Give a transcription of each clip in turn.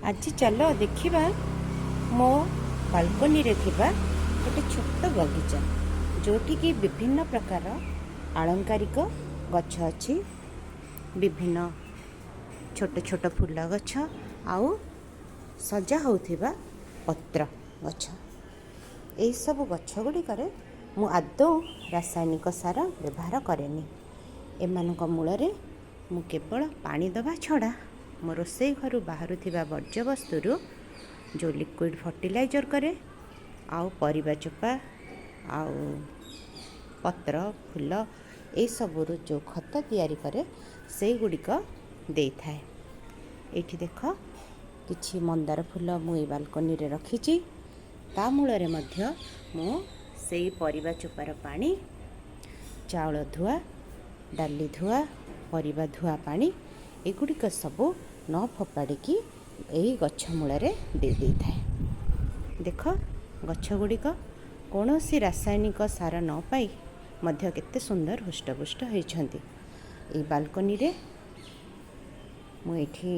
ଆଜି ଚାଲ ଦେଖିବା ମୋ ବାଲକୋନିରେ ଥିବା ଗୋଟେ ଛୋଟ ବଗିଚା, ଯେଉଁଠିକି ବିଭିନ୍ନ ପ୍ରକାର ଆଳଙ୍କାରିକ ଗଛ ଅଛି, ବିଭିନ୍ନ ଛୋଟ ଛୋଟ ଫୁଲ ଗଛ ଆଉ ସଜା ହେଉଥିବା ପତ୍ର ଗଛ। ଏହିସବୁ ଗଛ ଗୁଡ଼ିକରେ ମୁଁ ଆଦୌ ରାସାୟନିକ ସାର ବ୍ୟବହାର କରେନି। ଏମାନଙ୍କ ମୂଳରେ ମୁଁ କେବଳ ପାଣି ଦେବା ଛଡ଼ା ମୋ ରୋଷେଇ ଘରୁ ବାହାରୁଥିବା ବର୍ଜ୍ୟବସ୍ତୁରୁ ଯେଉଁ ଲିକ୍ୱିଡ଼ ଫର୍ଟିଲାଇଜର୍ କରେ ଆଉ ପରିବା ଚୋପା ଆଉ ପତ୍ର, ଫୁଲ ଏଇସବୁରୁ ଯେଉଁ ଖତ ତିଆରି କରେ, ସେଇଗୁଡ଼ିକ ଦେଇଥାଏ। ଏଇଠି ଦେଖ, କିଛି ମନ୍ଦାର ଫୁଲ ମୁଁ ଏଇ ବାଲକୋନିରେ ରଖିଛି। ତା ମୂଳରେ ମଧ୍ୟ ମୁଁ ସେଇ ପରିବା ଚୋପାର ପାଣି, ଚାଉଳ ଧୁଆ, ଡାଲି ଧୁଆ, ପରିବା ଧୁଆ ପାଣି, ଏଗୁଡ଼ିକ ସବୁ ନ ଫୋପାଡ଼ିକି ଏଇ ଗଛ ମୂଳରେ ଦେଇ ଦେଇଥାଏ। ଦେଖ, ଗଛ ଗୁଡ଼ିକ କୌଣସି ରାସାୟନିକ ସାର ନ ପାଇ ମଧ୍ୟ କେତେ ସୁନ୍ଦର ହୃଷ୍ଟପୁଷ୍ଟ ହେଇଛନ୍ତି। ଏଇ ବାଲକୋନିରେ ମୁଁ ଏଇଠି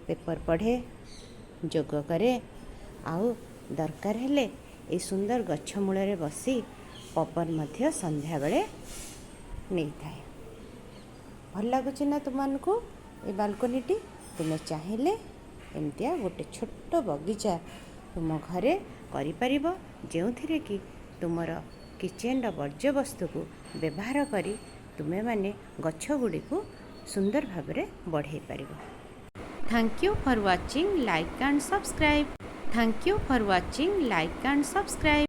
ପେପର ପଢ଼େ, ଯୋଗ କରେ ଆଉ ଦରକାର ହେଲେ ଏଇ ସୁନ୍ଦର ଗଛ ମୂଳରେ ବସି ପବନ ମଧ୍ୟ ସନ୍ଧ୍ୟାବେଳେ ନେଇଥାଏ। ଭଲ ଲାଗୁଛି ନା ତୁମମାନଙ୍କୁ ଏ ବାଲକୋନିଟି? ତୁମେ ଚାହିଁଲେ ଏମିତିଆ ଗୋଟେ ଛୋଟ ବଗିଚା ତୁମ ଘରେ କରିପାରିବ, ଯେଉଁଥିରେ କି ତୁମର କିଚେନର ବର୍ଜ୍ୟବସ୍ତୁକୁ ବ୍ୟବହାର କରି ତୁମେମାନେ ଗଛ ଗୁଡ଼ିକୁ ସୁନ୍ଦର ଭାବରେ ବଢ଼େଇ ପାରିବ। Thank you for watching. Like and subscribe. Thank you for watching. Like and subscribe.